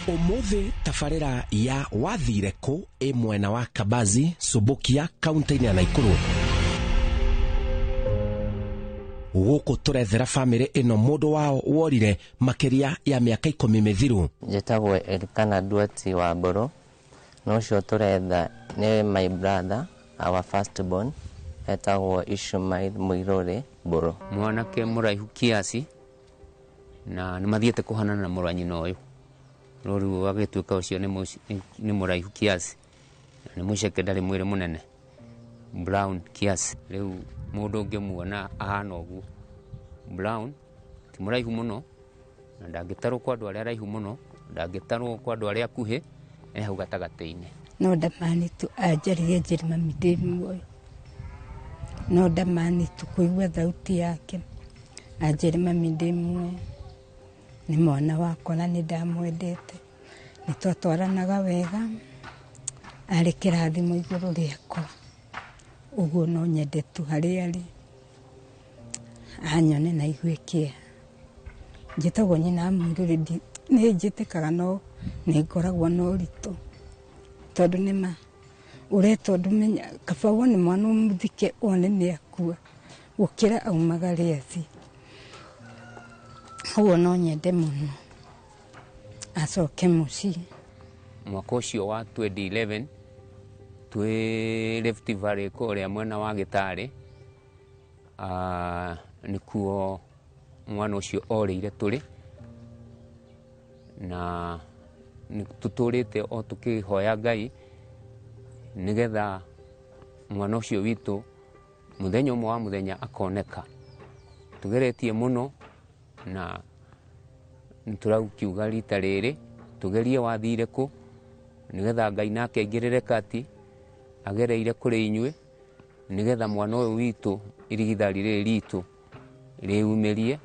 Umuthi tabarĩra ya wathire kũ ĩ mwena wa Kabazi, Subukia, kaunti-inĩ ya Naikuru. Gũkũ tũrethera bamĩrĩ ĩno mũndũ wao worire makĩria ya mĩaka 10 mĩthiru. Njĩtagwo Elikana Duati wa Mbũrũ, na ũcio tũretha nĩ my brother, our first born, etagwo Ishumael Mũirũrĩ Mbũrũ. Mwanake mũraihu kiasi na nĩ mathiĩte kũhanana na mũrũ wa nyina ũyũ, no rĩu agĩtuĩka ũcio nĩ mũraihu kiasi na nĩ mũceke, ndarĩ mwĩrĩ mũnene, brown kiasi. Rĩu mũndũ ũngĩmuona ahana ũguo, brown, ti mũraihu mũno na ndangĩtarwo kwa andũ arĩa araihu mũno, ndangĩtarwo kwa andũ arĩa akuhĩ, e hau gatagatĩ-inĩ. No ndamani tu anjaririe njĩre mami ndĩ muoyo, no ndamani tu kũigua thauti yake anjĩre mami ndĩ muoyo. Nĩ mwana wakwa na nĩ ndamwendete, nĩ twatwaranaga wega, arĩ kĩrathimo igũrũ rĩakwa, ũguo no nyende tu harĩa arĩ anyone na igue kĩeha. Njĩtagwo nyina wa Mũirũrĩ, nĩ njĩtĩkaga no nĩ ngoragwo na ũritũ, tondũ nĩ ma ũretwo ndũmenya, kaba wone mwana ũmũthike wone nĩ akua gũkĩra aumagare athiĩ. Ũguo no nyende mũno acoke mũciĩ. Mwaka ũcio wa 2011 twĩ Rift Valley kũrĩa mwena wa Gĩtarĩ, nĩkuo mwana ũcio orĩire tũrĩ, na tũtũrĩte o tũkĩhoya Ngai nĩgetha mwana ũcio witũ mũthenya ũmwe wa mũthenya akoneka. Tũgeretie mũno na nĩtũrakiuga rita rĩrĩ tũgerie wathire kũ nĩgetha Ngai nake aingĩrĩre kati agereire kũrĩ inyuĩ nĩgetha mwana ũyũ witũ irigithari rĩrĩ ritũ rĩumĩrie,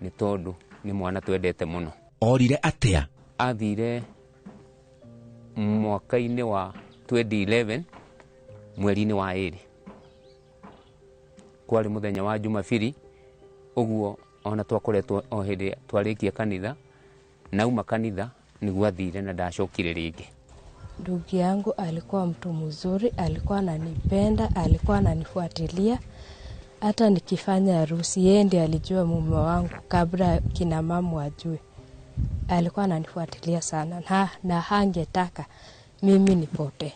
nĩ tondũ nĩ mwana twendete mũno. Orire atĩa? Athire mwaka-inĩ wa 2011 mweri-inĩ wa 2, kwarĩ mũthenya wa Jumapili, ũguo ona twakoretwo o hĩndĩ twarĩkia kanitha, nauma kanitha nĩguo athire na ndacokire rĩngĩ. Ndugu yangu alikuwa mtu mzuri, alikuwa ananipenda, alikuwa ananifuatilia. Hata nikifanya harusi, yeye ndiye alijua mume wangu kabla kina mama wajue. Alikuwa ananifuatilia sana na hangetaka mimi nipotee.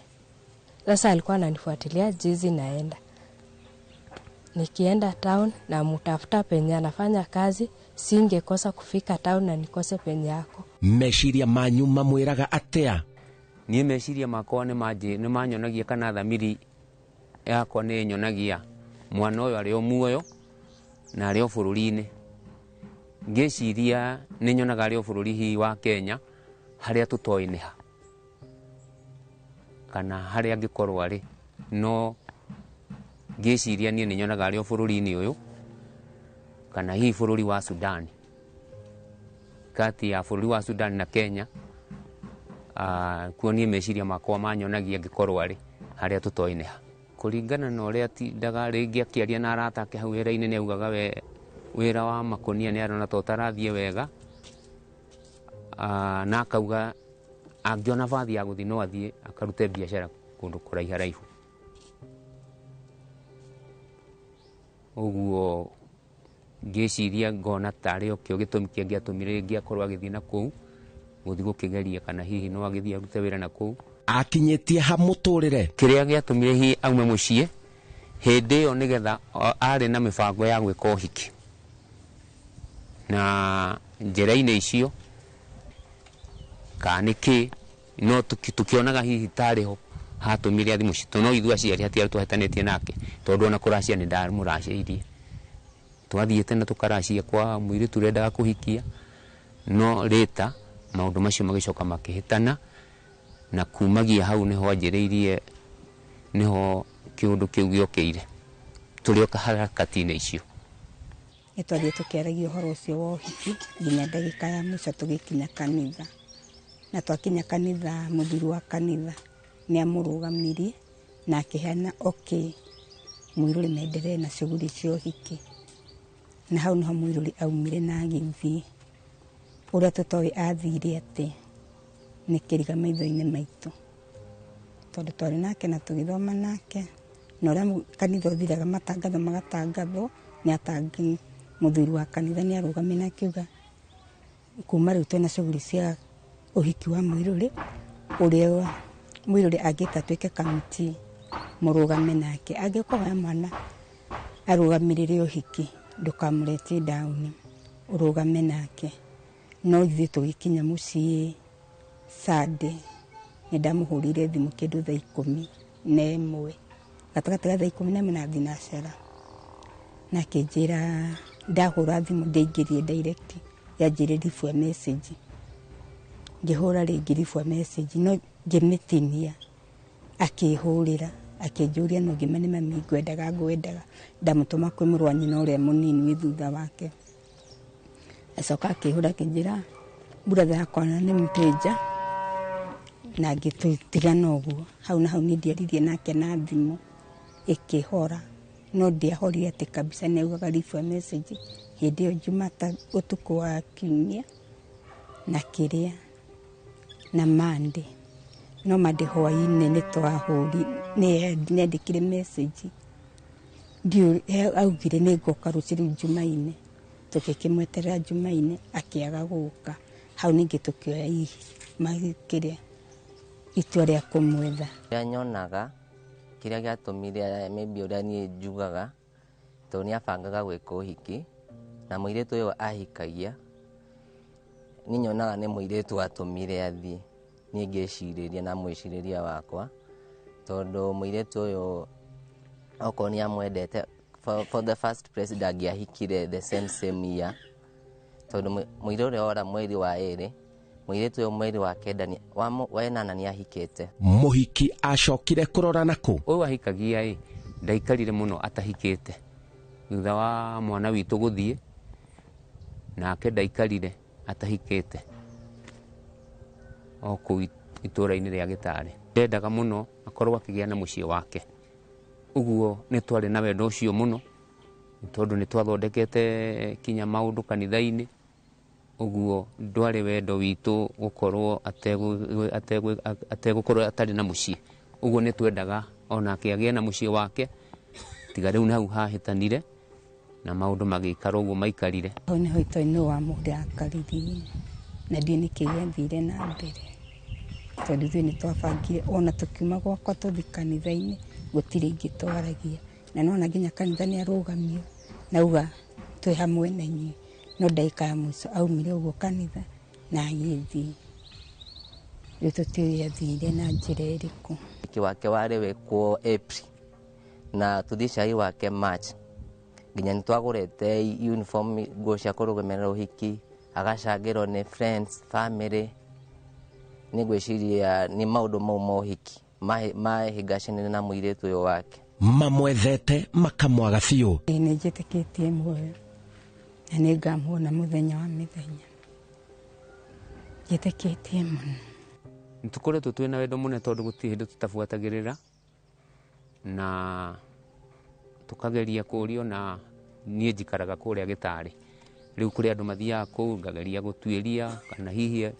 Sasa alikuwa ananifuatilia jizi naenda. Nikienda town na mutafuta penye anafanya kazi, singekosa kufika town na nikose penye yako. Meciria manyu mamwĩraga atĩa? Niĩ meciria makwa nĩ manyonagia kana thamiri yakwa nĩ ĩnyonagia mwana ũyũ arĩ o muoyo na arĩ o bũrũri-inĩ. Ngĩciria nĩ nyonaga arĩ o bũrũri hihi wa Kenya harĩa tũtoĩ nĩ ha kana harĩa angĩkorwo arĩ, no ngĩciria niĩ nĩ nyonaga arĩ o bũrũri-inĩ ũyũ kana hihi bũrũri wa Sudan, kati ya bũrũri wa Sudan na Kenya. Kuo niĩ meciria makwa manyonagia angĩkorwo arĩ harĩa tũtoĩ nĩ ha. Kũringana na ũrĩa atindaga rĩngĩ akĩaria na arata ake hau wĩra-inĩ, nĩ augaga we wĩra wa makũnia nĩ arona ta ũtarathiĩ wega, na akauga angĩona bathi ya gũthiĩ no athiĩ akarute biacara kũndũ kũraiharaihu. Ũguo ngĩciria ngona tarĩ o kĩo gĩtũmi kĩngĩatũmire rĩngĩ akorwo agĩthiĩ na kũu gũthiĩ gũkĩgeria kana hihi no agĩthiĩ arute wĩra na kũu. Akinyĩtie ha mũtũrĩre? Kĩrĩa gĩatũmire hihi aume mũciĩ hĩndĩ ĩyo nĩgetha arĩ na mĩbango ya gwĩka ũhiki, na njĩra-inĩ icio kana nĩkĩ no tũkĩonaga hihi tarĩ ho hatũmire athiĩ mũciĩ, tondũ no ithuĩ aciari hatiarĩ twahĩtanĩtie nake, tondũ ona kũracia nĩ ndamũracĩirie. Twathiĩte na tũkaracia kwa mũirĩtu ũrendaga kũhikia, no rĩta maũndũ macio magĩcoka makĩhĩtana, na kumagia hau nĩho anjĩrĩirie, nĩho kĩũndũ kĩu gĩokĩire tũrĩ o harakati-inĩ icio. Nĩ twathiĩ tũkĩaragia ũhoro ũcio wa ũhiki nginya ndagĩka ya mũico tũgĩkinya kanitha, na twakinya kanitha mũthuri wa kanitha nĩ amũrũgamirie na akĩheana okay Mũirũrĩ menderee na shughuli cia ũhiki, na hau nĩho Mũirũrĩ aumire na agĩthiĩ. Ũrĩa tũtoĩ athire atĩa. Nĩ kĩriga maitho-inĩ maitũ, tondũ twarĩ nake na tũgĩthoma nake, na ũrĩa kanitha ũthiraga matangatho magatangathwo, nĩ atangi mũthuri wa kanitha nĩ arũgamire na akiuga kuma rĩu twĩna shughuli cia ũhiki wa Muiruri, ũrĩa Muiruri angĩta atuĩke kamiti mũrũgame nake, angĩkũhoya mwana arũgamĩrĩre ũhiki ndũkamũretie down, ũrũgame nake. No ithuĩ tũgĩkinya mũciĩ Sunday, nĩ ndamũhũrĩire thimũ kĩndũ thaa 11, gatagatĩ ga thaa 11 na thinacara, na akĩnjĩra ndahũra thimũ ndĩingĩrie direct, yanjĩrire leave a message, ngĩhũra rĩngĩ leave a message, no ngĩmĩtinia, akĩhũrĩra akĩnjũria no ngĩma nĩ mami ngwendaga, ndamũtũma kwĩ mũrũ wa nyina ũrĩa mũnini wĩ thutha wake. Acoka akĩhũra akĩnjĩra brother yakwa nĩ mteja, na ngĩtigana ũguo. Hau na hau niĩ ndiaririe nake na thimũ ĩkĩhora, no ndiahorire atĩ kabisa, nĩ augaga leave a message hĩndĩ ĩyo Jumata ũtukũ wa kiumia na kĩrĩa na Monday, no Monday hwaĩ-inĩ nĩ twahũri, nĩ andĩkire message, ndiũ augire nĩ ngoka rũciũ rĩu Jumaine, tũgĩkĩmweterera Jumaine akĩaga gũka. Hau ningĩ tũkĩoya kĩrĩa itua rĩa kũmwetha. Kĩrĩa nyonaga kĩrĩa gĩatũmire maybe ũrĩa niĩ njugaga, tondũ nĩ abangaga gwĩka ũhiki na mũirĩtu ũyũ ahikagia, niĩ nyonaga nĩ mũirĩtu watũmire athiĩ. Niĩ ngĩcirĩria na mwĩcirĩria wakwa, tondũ mũirĩtu ũyũ okorwo nĩ amwendete for the first place ndangĩahikire the same year, tondũ mũirĩtu ũrĩa ora mweri wa 2, mũirĩtu ũyũ mweri wa 9 wa 8 nĩ ahikĩte. Mũhiki acokire kũrora nakũ? Ũyũ ahikagia ĩ ndaikarire mũno atahikĩte, thutha wa mwana witũ gũthiĩ nake ndaikarire atahikĩte o kũu itũũra-inĩ rĩa Gĩtarĩ. Ndendaga mũno akorwo akĩgĩa na mũciĩ wake, ũguo nĩ twarĩ na wendo ũcio mũno, tondũ nĩ twathondekete kinya maũndũ kanitha-inĩ, ũguo ndwarĩ wendo witũ gũkorwo ategũkorwo atarĩ na mũciĩ. Ũguo nĩ twendaga onake agĩe na mũciĩ wake, tiga rĩu hau hahĩtanire na maũndũ magĩikara ũguo maikarire. Hau nĩho itoĩ nũ wamũrakaririe, na ndiũĩ nĩkĩ gĩathire na mbere, tondũ ithuĩ nĩ twabangire ona tũkiuma gwakwa tũthiĩ kanitha-inĩ gũtirĩ ingĩ twaragia, na nona nginya kanitha nĩ arũgamio na auga twĩ hamwe na inyuĩ, no ndagĩka ya mũico aumire ũguo kanitha na agĩthiĩ. Rĩu tũtiũĩ athire na njĩra ĩrĩkũ. Ũhiki wake warĩ wĩkwo April na tũthiĩ cai wake March, nginya nĩ twagũrĩte uniform, nguo cia kũrũgamĩrĩra ũhiki, agacangĩrwo nĩ friends, family. Nĩ ngwĩciria nĩ maũndũ mau ma ũhiki mahĩngacanire na mũirĩtu ũyũ wake. Mamwethete makamwaga biũ. Nĩ njĩtĩkĩtie muoyo na nĩ ngamuona mũthenya wa mĩthenya, njĩtĩkĩtie mũno. Nĩ tũkoretwo twĩna wendo mũnene, tondũ gũtirĩ hĩndĩ tũtabuatagĩrĩra na tũkageria kũũrio, na niĩ njikaraga kũrĩa Gĩtarĩ, rĩu kũrĩ andũ mathiaga kũu ngageria gũtuĩria kana hihi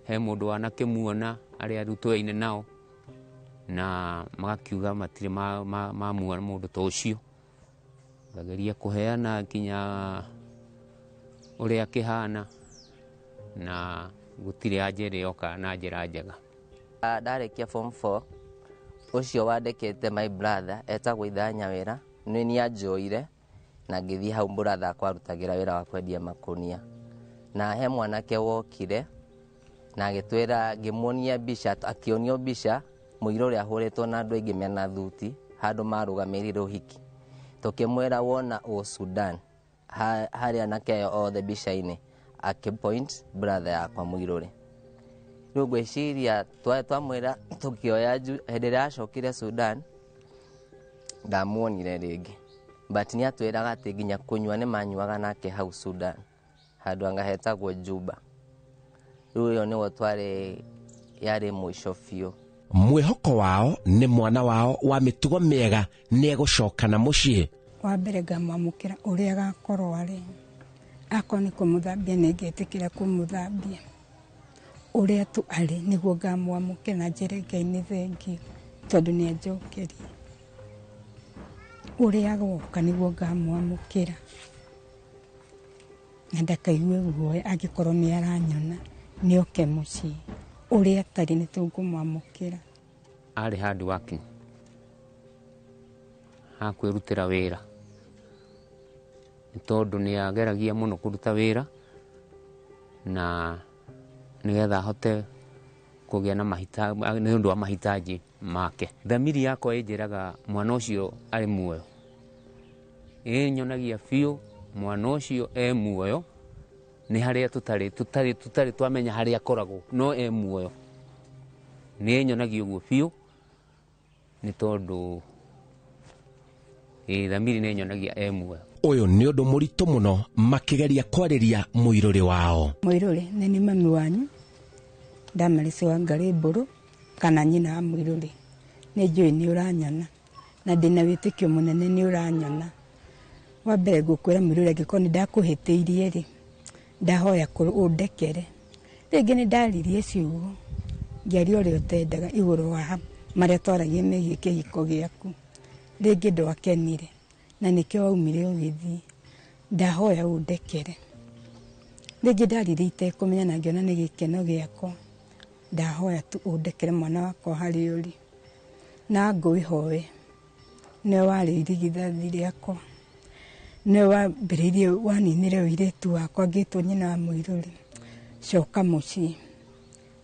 he mũndũ wanakĩmuona arĩa rĩu tũyaine nao, na magakiuga matirĩ mamuona mũndũ ta ũcio. Ngageria kũheana nginya ũrĩa akĩhana, na gũtirĩ anja ĩrĩa yoka na njĩra njega. Ndarĩkia form 4, ũcio wandĩkĩte my brother etagwo Ithanya wĩra, nĩ nĩanjoire na ngĩthiĩ hau brother akwa arutagĩra wĩra wa kwendia makũnia, na he mwanake wokire na agĩtwĩra, ngĩmuonia mbica, akĩonio mbica mũirũ ũrĩa ahũrĩtwo na andũ aingĩ mena thuti handũ marũgamĩrĩire ũhiki. Tũkĩmwĩra wona ũ Sudan harĩa anake ayo othe mbica-inĩ, akĩpoint brother yakwa Muiruri. Rĩu ngwĩciria twamwĩra tũkĩoya hĩndĩ ĩrĩa acokire Sudan ndamuonire rĩngĩ, but nĩ atwĩraga atĩ nginya kũnyua nĩ manyuaga nake hau Sudan handũ anga hetagwo Juba. Rĩu ĩyo nĩyo twarĩ yarĩ mũico biũ. Mwĩhoko wao nĩ mwana wao wa mĩtugo mĩega nĩ egũcoka na mũciĩ. Wa mbere ngamwamũkĩra ũrĩa agakorwo arĩ, akorwo nĩ kũmũthambia nĩ ngetĩkĩra kũmũthambia, Ũrĩa tu arĩ nĩguo ngamwamũkĩra na njĩre Ngai nĩ thengiũ tondũ nĩ anjokeria. Ũrĩa agoka nĩguo ngamwamũkĩra na ndakaigue guoya angĩkorwo nĩ aranyona nĩ oke mũciĩ. Ũrĩa atarĩ nĩ tũkũmwamũkĩra. Arĩ hard working, ha kwĩrutĩra wĩra nĩ tondũ nĩ ageragia mũno kũruta wĩra na nĩgetha ahote kũgĩa na mahitaji nĩ ũndũ wa mahitaji make. Thamiri yakwa ĩnjĩraga mwana ũcio arĩ muoyo, ĩnyonagia biũ mwana ũcio e muoyo, nĩ harĩa tũtarĩ twamenya harĩa akoragwo, no e muoyo. Nĩ ĩnyonagia ũguo biũ nĩ tondũ thamiri nĩ ĩnyonagia e muoyo. Ũyũ nĩ ũndũ mũritũ mũno makĩgeria kwarĩria mũirũrĩ wao. Mũirũrĩ nĩ nĩ mami wanyu Damaris Wangari Mbũrũ kana nyina wa mũirũrĩ. Nĩ njũĩ nĩ ũranyona na ndĩna wĩtĩkio mũnene nĩ ũranyona. Wa mbere ngũkwĩra mũirũrĩ angĩkorwo nĩ ndakũhĩtĩirie rĩ, ndahoya ũndekere. Rĩngĩ nĩ ndaririe ciugo ngĩaria ũrĩa ũtendaga igũrũ wa marĩa twaragia megiĩ kĩhiko gĩaku. Rĩngĩ ndwakenire na nĩkĩo waumire ũgĩthiĩ. Ndahoya ũndekere. Rĩngĩ ndaririe itekũmenya na ngĩona nĩ gĩkeno gĩakwa. Ndahoya tu ũndekere mwana wakwa harĩa ũrĩ. Na ngwĩhoe nĩwe warĩ irigithathi rĩakwa, nĩwe wambĩrĩirie waninire ũirĩtu wakwa ngĩtwo nyina wa mũirũrĩ. Coka mũciĩ,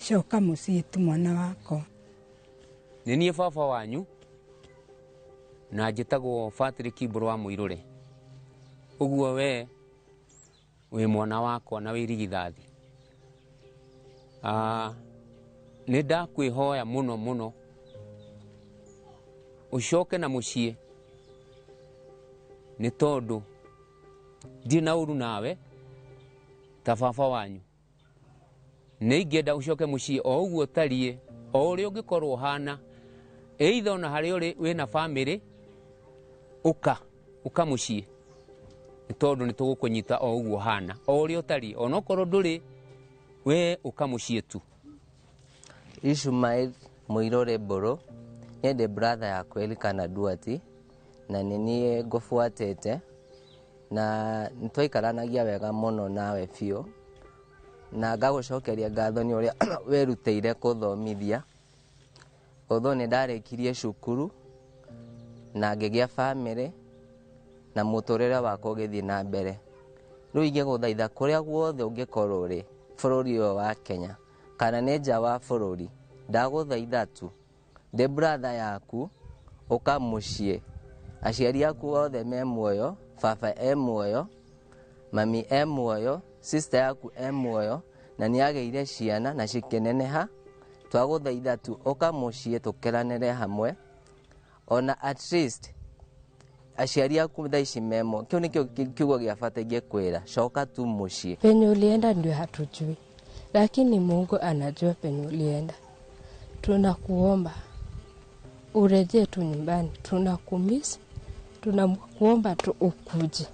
coka mũciĩ tu mwana wakwa. Nĩ niĩ baba wanyu na njĩtagwo Patrick Mbũrũ wa Mũirũrĩ. Ũguo we wĩ mwana wakwa na wĩ irigithathi. Nĩ ndakwĩhoya mũno mũno ũcoke na mũciĩ nĩ tondũ ndirĩ na ũru nawe ta baba wanyu. Nĩ ingĩenda ũcoke mũciĩ o ũguo ũtariĩ, o ũrĩa ũngĩkorwo ũhana, either ona harĩa ũrĩ wĩna bamĩrĩ, ũka mũciĩ nĩ tondũ nĩ tũgũkũnyita o ũguo ũhana, o ũrĩa ũtariĩ, onokorwo ndũrĩ we ũka mũciĩ tu. Ishumael Mũirũrĩ Mbũrũ niĩ ndĩ brother yakwa Elikana Duati na nĩ niĩ ngũbuatĩte na nĩtwaikaranagia wega mũno nawe biũ na ngagũcokeria ngatho nĩ ũrĩa wĩrutĩire kũthomithia. Although nĩ ndarĩkirie cukuru na ngĩgĩa bamĩrĩ na mũtũrĩre wakwa ũgĩthiĩ na mbere. Rĩu ingĩgũthaitha kũrĩa guothe ũngĩkorwo ũrĩ bũrũri ũyũ wa Kenya kana nĩ nja wa bũrũri, ndagũthaitha tu ndĩ brother yaku ũka mũciĩ. Aciari aku othe me muoyo, baba e muoyo, mami e muoyo, sister yaku e muoyo na nĩ agĩire ciana na cikĩneneha. Twagũthaitha tu ũka mũciĩ tũkeranĩre hamwe, ona at least aciari aku thaa ici me muoyo. Kĩu nĩkĩo kiugo gĩa bata ingĩkwĩra, coka tu mũciĩ. Penye ulienda ndio hatujui, lakini Mungu anajua penye ulienda. Tunakuomba urejee tu nyumbani, tunakumiss, tunakuomba tu ukuje.